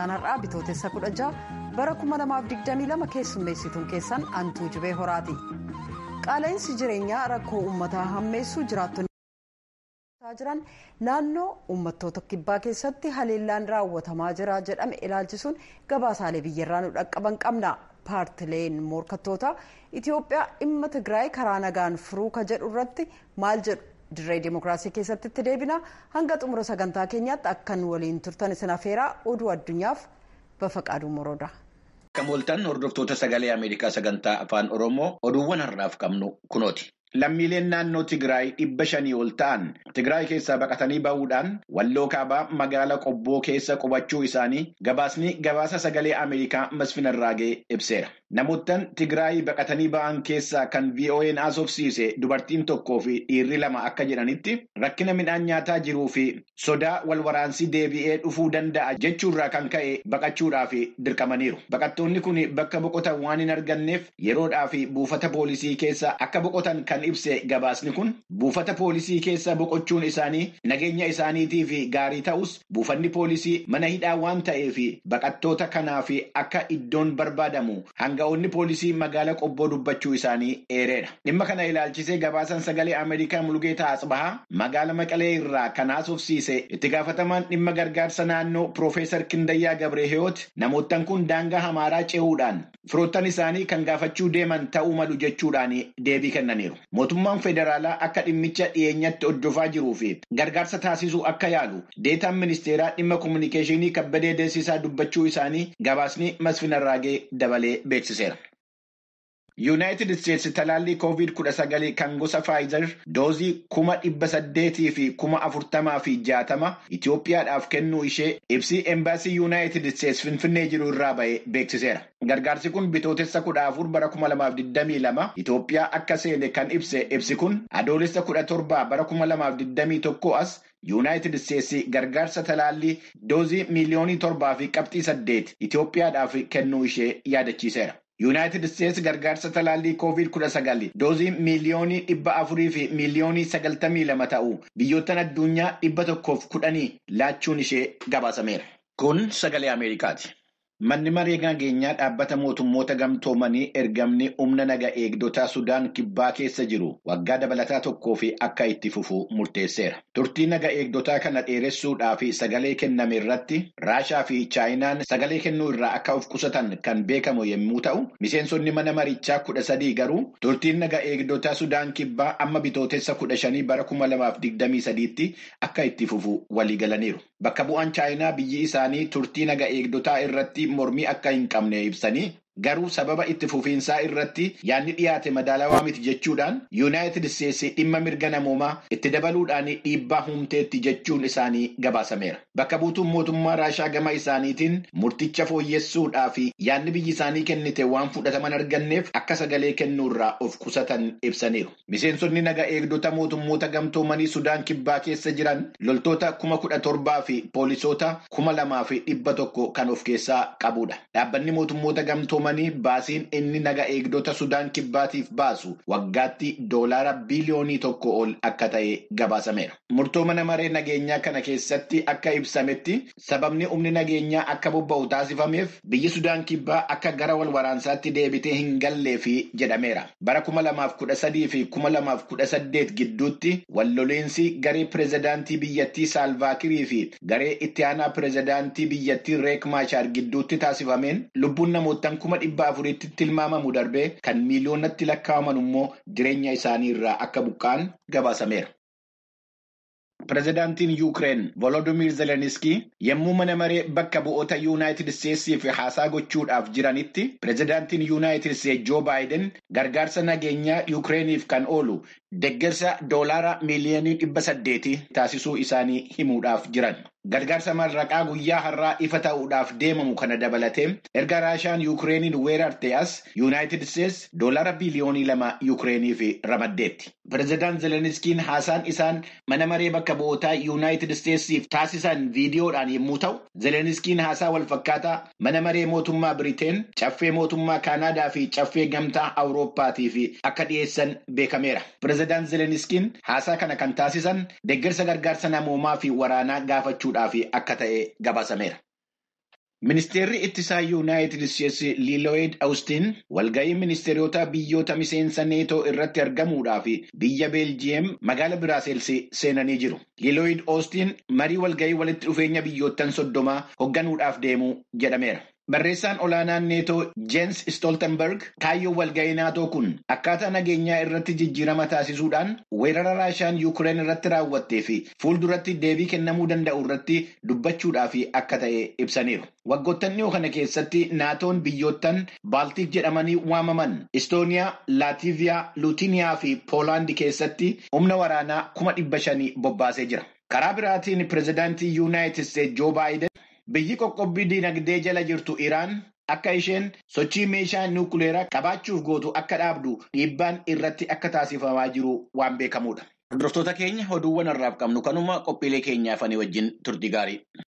Sadaasaan har'aa bitootessa 16 bara 2022 keessummeessituun keessan Antuu Jibee Horaati. Qaala'insi jireenyaa rakkoo uummataa hammeessuu jiraattonni jiran naannoo uummattoota kibbaa keessatti haleellaan raawwatamaa jira jedhame ilaalchisuun gabaasaalee biyyarraa nu dhaqqaban qabna. Paartileen morkattoota Itoophiyaa dhimma Tigraay karaa nagaan furuu ka jedhu irratti maal jedhu? Dirree Dimookiraasii keessatti itti deebina. Hanga xumura sagantaa keenyaatti akkan waliin turtan isin afeeraa oduu addunyaaf Bafaqaaduu Morooda. Akkam ooltan hordoftoota sagalee Ameerikaa sagantaa afaan Oromoo oduuwwan har'aaf qabnu kunooti. Lammiileen naannoo Tigraay 500 ol ta'an Tigraay keessaa baqatanii bahuudhaan Walloo kaabaa magaalaa Qobboo keessa qubachuu isaanii gabaasni gabaasa sagalee Ameerikaa Masfin Arraagee ibseera. Namoottan Tigraay baqatanii ba'an keessaa kan VOA'n haasofsiise dubartiin tokkoo fi dhiirri lama akka jedhanitti rakkina midhaan nyaataa jiruu fi sodaa wal waraansii deebi'ee dhufuu danda'a jechuurraa kan ka'e baqachuudhaaf dirqamaniiru. Baqattoonni kun bakka boqotan waan hin arganneef yeroodhaa fi buufata poolisii keessa akka boqotan kan ibse gabaasni kun buufata poolisii keessa boqochuun isaanii nageenya isaaniitiif gaarii ta'us buufanni poolisii mana hidhaa waan ta'eef baqattoota kanaaf akka iddoon barbaadamu hanga'oonni poolisii magaala Qobboo dubbachuu isaanii eereera. Dhimma kana ilaalchisee gabaasan sagalee Ameerikaa Mulugeetaa Asbahaa magaala Maqalee irraa kan haasofsiise itti gaafatamaan dhimma gargaarsa naannoo Piroofeesar Kindayyaa Gabreehiyoot namoottan kun daangaa Amaaraa ce'uudhaan firoottan isaanii kan gaafachuu deeman ta'uu malu jechuudhaan deebii kennaniiru. Mootummaan federaalaa akka dhimmicha dhiyeenyatti hordofaa jiruu fi gargaarsa taasisuu akka yaalu deetaan ministeeraa dhimma kominikeeshinii Kabbadee Deessisaa dubbachuu isaanii gabaasni Masfin Arraagee dabalee beeksiseera. Yuunaayitid Isteetsi talaallii COVID-19 kan gosa Faayizer doozii 840,060 Itoophiyaadhaaf kennuu ishee ibsi embaasii Yuunaayitid Isteetsi Finfinnee jiru irraa ba'e beeksiseera. Gargaarsi kun bitootessa 14 bara 2022 Itoophiyaa akka seene kan ibse ibsi kun adoolessa 17 bara 2021 as Yuunaayitid Isteetsi gargaarsa talaallii doozii 7.8 miiliyoonii Itoophiyaadhaaf kennuu ishee yaadachiiseera. Yuunaayitid Isteetsi gargaarsa talaallii COVID-19 doozii 492 fi miiliyoonii ta'u biyyoottan addunyaa 110 laachuun ishee gabaasameera. Kun sagalee Ameerikaati. Manni maree nageenyaa dhaabbata mootummoota gamtoomanii ergamni humna naga eegdotaa Sudaan kibbaa keessa jiru waggaa dabalataa tokkoo fi akka itti fufu murteesseera. Turtii naga eegdotaa kana dheeressuudhaaf sagalee kenname irratti Raashaa fi Chaayinaan sagalee kennuu irraa akka of qusatan kan beekamu yommuu ta'u, miseensonni mana marichaa 13 garuu turtiin naga eegdotaa Sudaan kibbaa amma bitootessa 15 bara 2023tti akka itti fufu waliigalaniiru. Bakka bu'aan Chaayinaa biyyi isaanii turtii naga eegdotaa irratti mormii akka hin qabne ibsanii garuu sababa itti fufiinsaa irratti yaadni dhiyaate madaalawaa miti jechuudhaan Yuunaayitid Isteetsi dhimma mirga namoomaa itti dabaluudhaan dhiibbaa humteetti jechuun isaanii gabaasameera. Bakka buutuun mootummaa Raashaa gama isaaniitiin murticha fooyyessuudhaa fi yaadni biyyi isaanii kennite waan fudhataman arganneef akka sagalee kennuurraa of qusatan ibsaniiru. Miseensonni naga eegdota mootummoota gamtoomanii Sudaan kibbaa keessa jiran loltoota 17,000 fi poolisoota 2,100 kan of keessaa qabudha. Dhaabbanni mootummoota gamtoomanii baasiin inni naga eegdota Sudaan kibbaatiif baasu waggaatti doolaara biliyoonii 1 ol akka ta'e gabaasameera. Murtoo mana maree nageenyaa kana keessatti akka ibsametti sababni humni nageenyaa akka bobba'u taasifameef biyyi Sudaan kibbaa akka gara wal waraansaatti deebitee hin galleefi jedhameera. Bara 2013 fi 2018 gidduutti walloleensi garee pirezidaantii biyyattii Saalvaakirii fi garee itti aanaa pirezidaantii biyyattii Reek Maachaar gidduutti taasifameen lubbuun namoottan 400,000tti tilmaamamu darbee kan miiliyoonatti lakkaa'aman immoo jireenya isaanii irraa akka buqqa'an gabaasameera. Pirezidaantiin Yuukireen Volodimiir Zelenskii yommuu mana maree bakka bu'oota Yuunaayitid Isteetsiif haasaa gochuudhaaf jiranitti pirezidaantiin Yuunaayitid Isteetsi Joo Baayiden gargaarsa nageenyaa Yuukireeniif kan oolu deggersa doolaara miiliyoonii 800 taasisuu isaanii himuudhaaf jiran. Gargaarsa maallaqaa guyyaa har'aa ifa ta'uudhaaf deemamu kana dabalatee erga Raashaan Yuukireeniin weerarte as Yuunaayitid Isteetsi doolaara biliyoonii 2 Yuukireeniif ramaddeetti. Pireezidaant Zelenskiin haasaan isaan mana maree bakka bu'ootaa Yuunaayitid Isteetsiif taasisan viidiyoodhaan yommuu ta'u, Zelenskiin haasaa walfakkaataa mana maree mootummaa Biriteen, caffee mootummaa Kaanaadaa fi caffee gamtaa Awurooppaatiif akka dhiyeessan beekameera. Pireezidaant Zelenskiin haasaa kana kan taasisan deeggarsa gargaarsa namoomaa fi waraanaa gaafachuudhaaf akka ta'e gabaasameera. Ministeerri ittisaa Yuunaayitid Isteetsi Liilooyid Awustiin walga'ii ministeerota biyyoota miseensa neetoo irratti argamuudhaaf biyya Beeljiyeem magaala Biraaselsi seenanii jiru. Liilooyid Awustiin marii walga'ii walitti dhufeenya biyyoottan 30 hoogganuudhaaf deemu jedhameera. Barreessaan olaanaan neetoo Jens Stoltenberg kaayyoo walga'ii naatoo kun akkaataa nageenyaa irratti jijjiirama taasisuudhaan weerara Raashaan Yuukireen irratti raawwattee fi fuulduratti deebii kennamuu danda'u irratti dubbachuudhaaf akka ta'e ibsaniiru. Waggoottan dhiyoo kana keessatti naatoon biyyoottan Baaltik jedhamanii waamaman Istooniyaa, Laatiiviyaa, Luutiniyaa fi Poolaandi keessatti humna waraanaa 500,000 bobbaasee jira. Karaa biraatiin pireezidaantii Yuunaayitid Isteetsi Joo Baayiden biyyi qoqqobbii diinagdee jala jirtu Iraan akka isheen sochii meeshaa nuukileeraa qabaachuuf gootu akka dhaabdu dhiibbaan irratti akka taasifamaa jiru waan beekamudha. Hordoftoota keenya oduuwwan har'aaf qabnu kanuma qophiilee keenyaaf ani wajjin turtii gaarii.